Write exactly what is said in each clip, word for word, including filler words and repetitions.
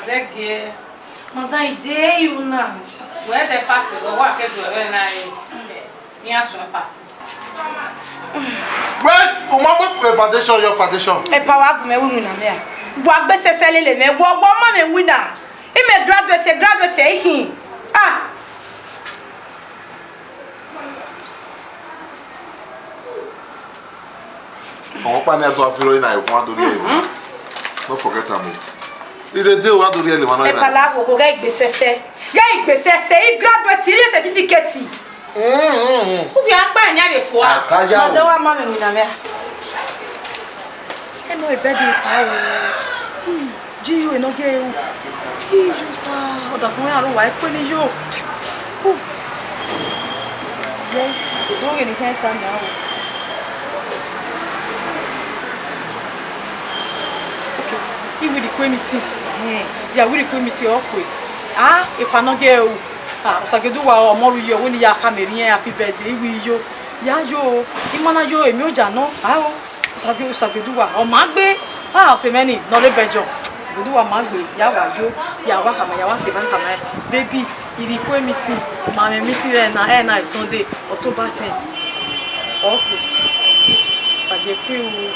Zẹgiẹ. Madam, I de ru na. Wẹ dẹ fast, wẹ wa ke do ẹvbo na re. Iran suẹn party. Wẹ, u ma mu foundation, your foundation. Epa, wa gu mwẹ winna mẹ a. Wa gbe sẹsẹ lele mwẹ, wọ, wọ ma mwẹ winna. I mẹ graduate, graduate, I hin. Ah. Ọmọ ọkpa ne a do a fi rọ na, ẹkun a do rhie ẹre. No forget am o. I de de o, a do rhie ẹre, ma nọ. Epa, la wo, wo, ghẹ igbe sẹsẹ. Ghẹ igbe sẹsẹ, I graduate, I rhie certificate. Mm, mm, mm. U ghi a kpa ẹyan rre fua. Aka ya o. Madam, wa ma mwẹ winna mẹ a. Ẹnọ ebẹdẹ epa o. Hmm, G U enọ gie ru. Iye sa, ọdafẹn mwẹ aro wa, ẹkue ne I yo. Uh. Yẹ, do ghe ne I khian ta mẹ aro. Okay, I wiri kue meeting. Ẹhẹn, ya wiri kue meeting, ọ kue. Ah, epa nọ gie ru. Ah, Osagiẹduwa, ọmọ ru ye, wẹ ne I ya khama emwi irẹn happy birthday, I wi yo. Ya yo, I ma na yo, emwi oja nọ, aro. Osagie, Osagiẹduwa, ọ ma gbe. Ah, ọse mwẹ ni, ne ọ rre Belgium. Osagiẹduwa ma gbe, ya wa yo, ya wa khama, ya wa sẹ evba khama rẹn. Baby, I rhie kue meeting, ma mwẹ meeting rẹ na, ẹre na Sunday, October tenth. Okay. Osagie kue o.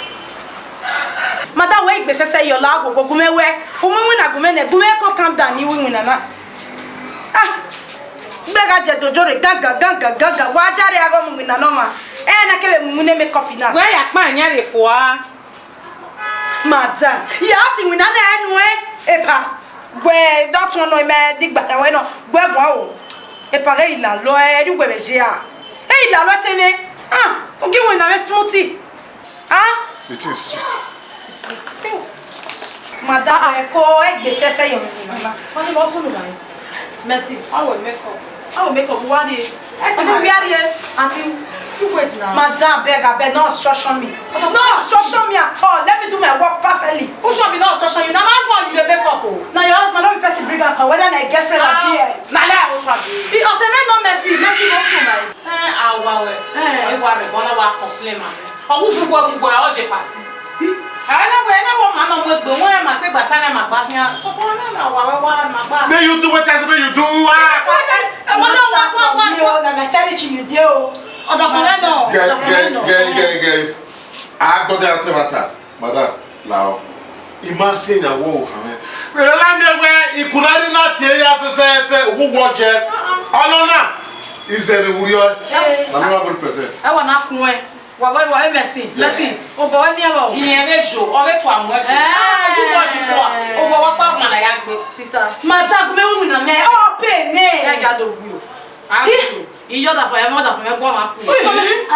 Madam, wẹ igbe sẹsẹ yọ la, gu, gu, gu mwẹ wẹ. U mu iwinna gu mwẹ nẹ, gu mwẹ ko calm down ne I ru iwinna na. Ah, gbe gha je dojo rre gangan, gangan, gangan. Wa jare aghọ mu iwinna nọ ma. Ẹ na kevbe mu iwinna make up na. Wẹ ya kpa ẹyan rre fua. Madam, ya si iwinna na ẹ nuẹn, epa. Wẹ dọtun nọ mẹ digba ẹwẹ nọ. Wẹ guan o. Epa ghẹ i lalọ ẹ, ẹ ri wẹ vbe ye a. Ẹ i lalọ te mwẹ. Ah, u gie iwinna mwẹ smoothie. Ah? The thing sweet. Madam, ah, ẹko egbe sẹsẹ yọ mwẹ mama. Wọ́n ní wọ́n sùn nù wáyé. Mercy, how will make up? How will make up? Wá rí e. Ẹ ti wá rí e. Aunty, you wait now. Madam, beg, abeg, no obstruction me. No obstruction me at all. Let me do my work perfectly. Who should be no obstruction? You na my husband, you dey make up o. Na your husband, no be person bring am come. Whether na your girlfriend or here. Na lie, who should be? He also make no mercy, mercy no sùn wáyé. Eh, awa wẹ. Eh. Ẹ wa rẹ bọ na wa complain ma. Ọ wu gbugbo gbugbo ẹ ọ je party. Ẹ na wẹ na wọ ma ma mu egbe wọn ẹ ma te gba ta na ma gba khian. So ko na na wa wẹ wa ma gba. May you do what I say may you do. Ah. Ẹ wọ na wa wa wa. Na my territory you dey o. Ọdọ fẹrẹ nọ. Gẹ gẹ gẹ gẹ gẹ. A gbọdọ ya tẹ bata. Madam, lao. I ma si ẹyan wọ ohan mwẹ. Vbe erha miẹn wẹ ikunari na tie ya fẹfẹfẹ, uwu wọ jẹ. Ọnọ na, izẹ vbe wurriọ. Eh. Na me wa go represent. Ẹ wa na kun ẹ. Wa wẹ wa wẹ Mercy. Yes. Mercy. Obọ wẹ miẹn vbọ. Iyẹn vbe zo, ọ vbe tua mu ẹkẹ. Eh. Ah, you watch it, boy. Obọ wa pa ọmọ na ya gbe. Sister. Madam, me wu na me. Oh, pay me. Ya ga do gbe o. A gbe o. Iyọ ọdafẹn, ẹmwẹ ọdafẹn mwẹ guọmwa ku.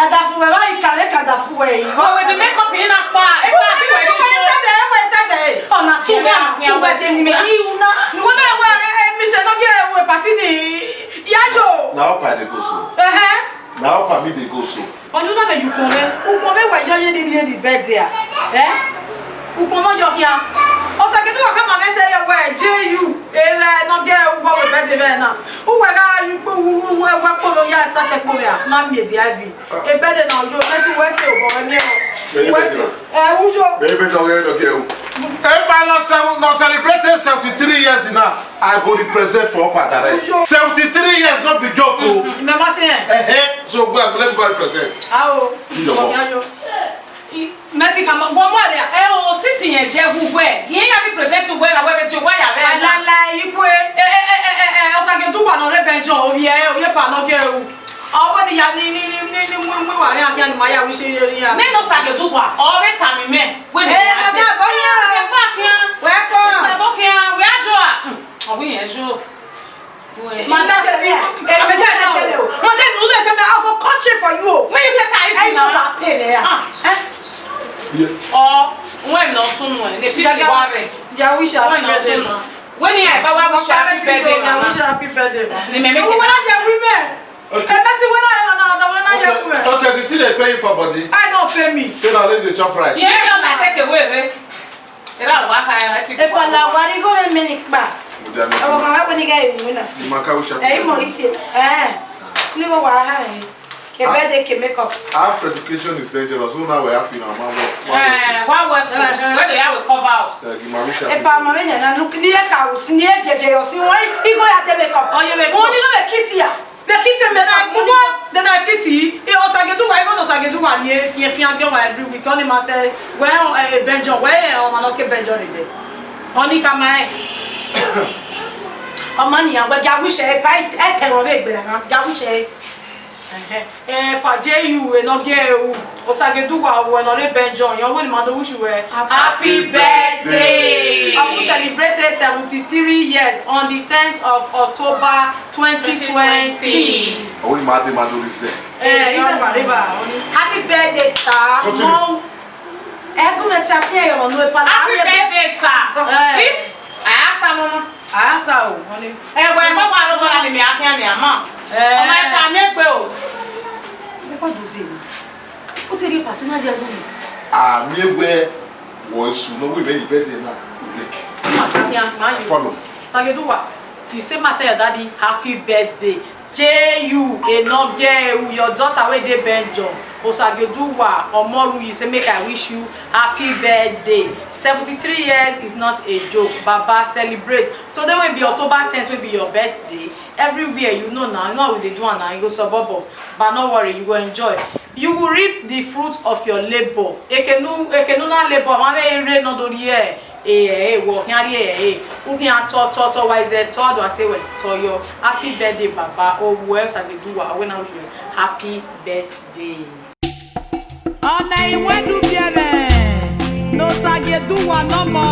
Ọdafẹn mwẹ, vbe I ka vbe ka ọdafẹn wẹ yi? Wẹ wẹ the makeup yẹn na kpa. Ẹ wẹ, ẹ wẹ, ẹ wẹ, ẹ wẹ, ẹ wẹ. Ọna tu wẹ, tu wẹ de ni mẹ, I wu na. Wẹ mẹ wẹ, ẹ, ẹ, Mister Nọgie, ẹ wẹ party ni, ya yo. Na ọpa dey go so. Ẹhẹn. Na ọpa mi dey go so. Ọna na mẹ ye ukpọn mwẹ, ukpọn mwẹ wẹ yọ ye ni, ni, ni birthday a. Eh? Ukpọn mwẹ yọ khian. Ọsẹ kẹdẹ wa ka ma mẹ sẹ rẹ wẹ, J U, erha Nọgie, uwẹ wẹ birthday mwẹ na. Uwẹ gha, uwẹ, uwẹ, uwẹ kpolo ya, sa che kpolo ya, ma miẹn dia vi. Ebẹdẹ na yo, Mercy wẹ sẹ obọ wẹ miẹn nọ. Wẹ sẹ. Ẹ, uyo. Ebẹdẹ ọghe nọ kẹ o. Eba nọ seven, nọ celebrate seventy-three years now. I go represent for Ọpa direct. Uyo. Seventy-three years no be joke o. Mẹ ma tẹ. Ẹhẹ, so go, let me go represent. Ao. Uyo. Ọmọ mi ayo. I, Mercy ka ma, wọ mu ẹre a? Ẹ o, sisi yẹn jẹ gu wẹ. Yẹn ya represent wẹ na wẹ vbe di owa ya vbe. Alala ikwe. Ẹ, ẹ, Ọsagieduwa nọ rre Belgium, ovbi ẹ, ovbi epa nọ gie ru. Ọ wẹ ne I ya ni, ni, ni, ni, ni mu, mu wa rẹn afian ne ima ya ru isi rhie rhie a. Nene Osagiẹduwa, ọ vbe tama imẹ, wẹ ne Eh, I ya madam, dee. Bọkhian. Ẹ, bọkhian. Welcome. Mister Bọkhian, wẹ a jọ a? Hmm, ọ wẹ irẹn jọ. Madam, eh, madam, ẹ ṣe lẹ o. Madam, unu lẹ ṣe lẹ, I go come check for you o. When you take her easy now. Ẹ, you go pay there. Ah. Eh? Yeah. Ọ, wẹ nọ sunu ẹ, ne fisi wa rẹ. Ya wish happy birthday ma. Wẹ ne I ever wa wish happy birthday ma. Ya wish happy birthday ma. Ni mẹ make. Wẹ na ye women. Okay. Ẹ, Mercy, wẹ na ye, na, na, wẹ na ye women. Okay, the thing they pay you for body. I no pay me. Say na only the chop rice. Yeah, no, I take away, right? Era wa ha, I take. Epa la wa ri go me ni kpa. Mo dẹ anọ. Ẹ wọ kan wa ko ni ga ewu na. Ima ka wish happy birthday. Ẹ, imo isi. Ẹ. Ni go wa ha. Ke birthday, ke makeup. Half education is dangerous. Who now we have in our mouth? Eh, why was it? Where do you have a cover out? Like, you might wish I Epa, ma vbe yan na, look, ni e ka usi, ni e vievie yo si, why? He go ya te makeup. Oh, you make Oni no be kiti ya. Be kiti ya, makeup. Then I kiti, e Osageduwa, even Osageduwa, ye, ye, ye, every week. Oni ma say, well, eh, Benjo, well, eh, ọmọ nọ ke Benjo ni de. Oni ka ma e. Ọmọ ni ya, well, ja wish e, pa e, e te wọn vbe gbe na, ja wish e. Ẹhẹn. Eh, pa J U, eh, nọ gie ru. Osageduwa, wẹ nọ rre Benjo, yọ wẹ ne ma do wish wẹ happy birthday. Ọ gu celebrate seventy-three years on the tenth of October twenty twenty. Ọ wẹ ne ma de ma do this, eh. Eh, is a mariba. Happy birthday, sir. Continue. Mom. Eh, come and tell me, you know, Happy birthday, sir. Eh. Eh? I ask her, mama. Asa o, honey. Ẹwẹ, baba aro bọra ni mi akhian ni ama. Eh. Ọmọ ẹka mi egbe o. Ẹ kọ do ze mi. O te rhie party na ya ru mi. A mi egbe wọ isu no we me birthday na. Akhian, ma yo. Follow. Sageduwa, you say ma tell your daddy happy birthday. J U, Enogie, your daughter wey dey Benjo. Osageduwa, Omoruyi say make I wish you happy birthday. Seventy-three years is not a joke. Baba, celebrate. Today wey be October tenth, wey be your birthday, everywhere you know now, you know how we dey do am now, you go suburb, but no worry, you go enjoy. You will reap the fruit of your labour. Ekenu, ekenu na labour, ma vbe ere nọ do rhie, eh, eh, wọ khian rhie, eh, eh, u khian tọ, tọ, tọ, wa izẹ tọ, do a te wẹ tọ yọ. Happy birthday, Baba. Oruẹ Osageduwa, wẹ na wish you happy birthday. Ọna iwẹn dubiẹmwẹ ne Osageduwa nọmọ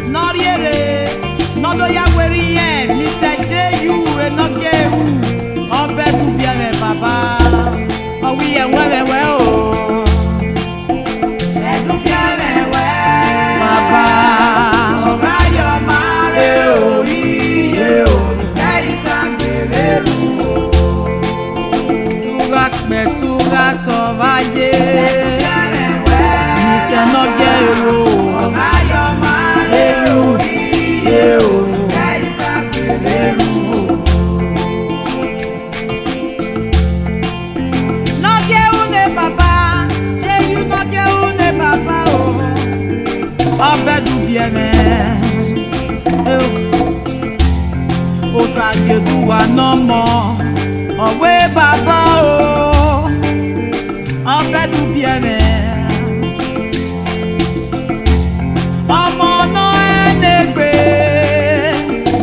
ne ọ rhie rre, ne ọ do ya werriẹ Mister J U Enogie Ewu, ọbẹ dubiẹmwẹ baba, ọ wi yẹ wẹn vbe wẹ o. Ẹdubiẹmwẹ wẹ, baba, ọ gha yọ ma rre o, iye o, isẹ isa gbe vbe ru o. Tugha kpẹ, tugha tọ vba ye. Mister Enogie Ewu. Jeru ye o. Enogie Ewu ne baba, Jeru Enogie Ewu ne baba o. Ọbẹ dubiẹmwẹ. Osageduwa nọmọ, ọ wẹ baba o, ọbẹ dubiẹmwẹ. Ọmọ nọ ẹn ne egbe,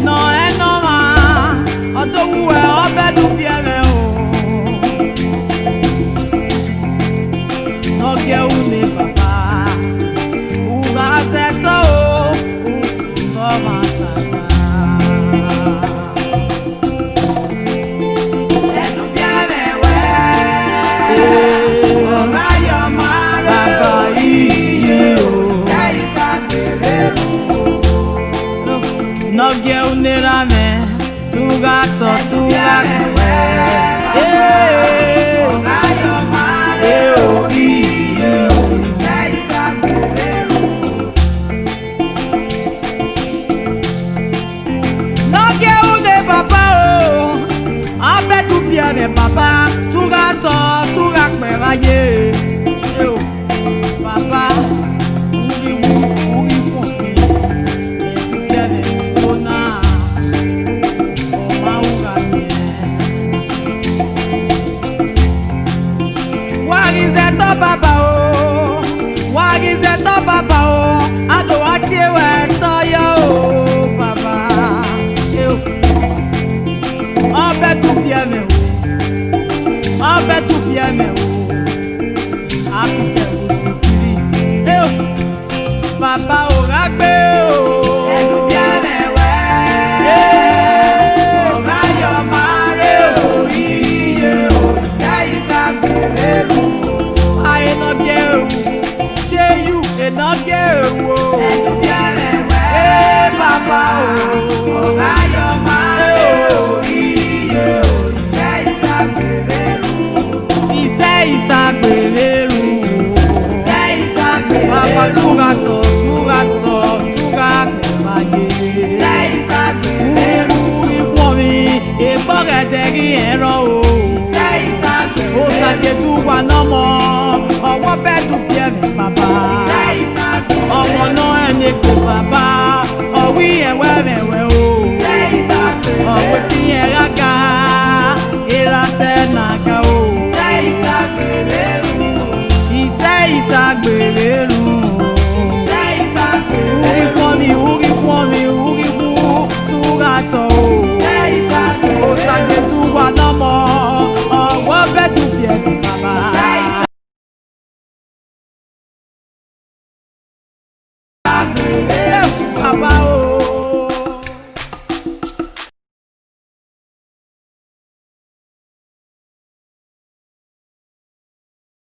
nọ ẹn ne ọmwa, ọ do wu ẹre ọbẹ dubiẹmwẹ o. Enogie Ewu ne baba, u gha zẹ ẹsẹ o, u tọ ọmwa sasa. Ẹdubiẹmwẹ wẹ, ọ gha yọ ma rre o, iye o, isẹ isa gbe vbe ru o. Enogie Ewu ne erha mwẹ, tugha tọ, tugha kpẹ. Ee, ọ gha yọ ma rre o, iye o, isẹ isa gbe vbe ru o. Enogie Ewu ne baba o, abẹdubiẹmwẹ baba, tugha tọ, tugha kpẹ vba ye. Baba, u ghi wu, u ghi wu fi, ẹdubiẹmwẹ ona, ọ ma ru gha ye. Wa ghi zẹ tọ baba o, wa ghi zẹ tọ baba o, a do wa tie wẹ tọ yọ o, baba. Ọbẹ dubiẹmwẹ o, ọbẹ dubiẹmwẹ o, a fi sẹ ositiri. Baba o gha gbe o. Ẹdubiẹmwẹ wẹ. Ee. Ọ gha yọ ma rre o, iye o, isẹ isa gbe vbe ru o. A Enogie Ewu, Jeru Enogie Ewu o. Ẹdubiẹmwẹ wẹ. Ee, baba o. Ọ gha yọ ma rre o, iye o, isẹ isa gbe vbe ru o. Isẹ isa gbe vbe ru o. Isẹ isa gbe vbe ru o. Baba tugha tọ, tugha tọ, tugha kpẹ vba ye. Isẹ isa gbe vbe ru o. Ikhuọnmwi, egbọghẹdẹ ghi rẹn rrọọ o. Isẹ isa gbe Osa Jesu wa nọ mọ, ọ wẹ obọ ẹdẹ ubiẹmwẹ Baba. Ọmọ nọ rẹn ne egbe Baba, ọ wẹ irẹn wẹ mwẹ wẹ o. Ọ wẹ te irẹn gha ga, erha sẹ na ga o. Isẹ Isagbe vbe ru.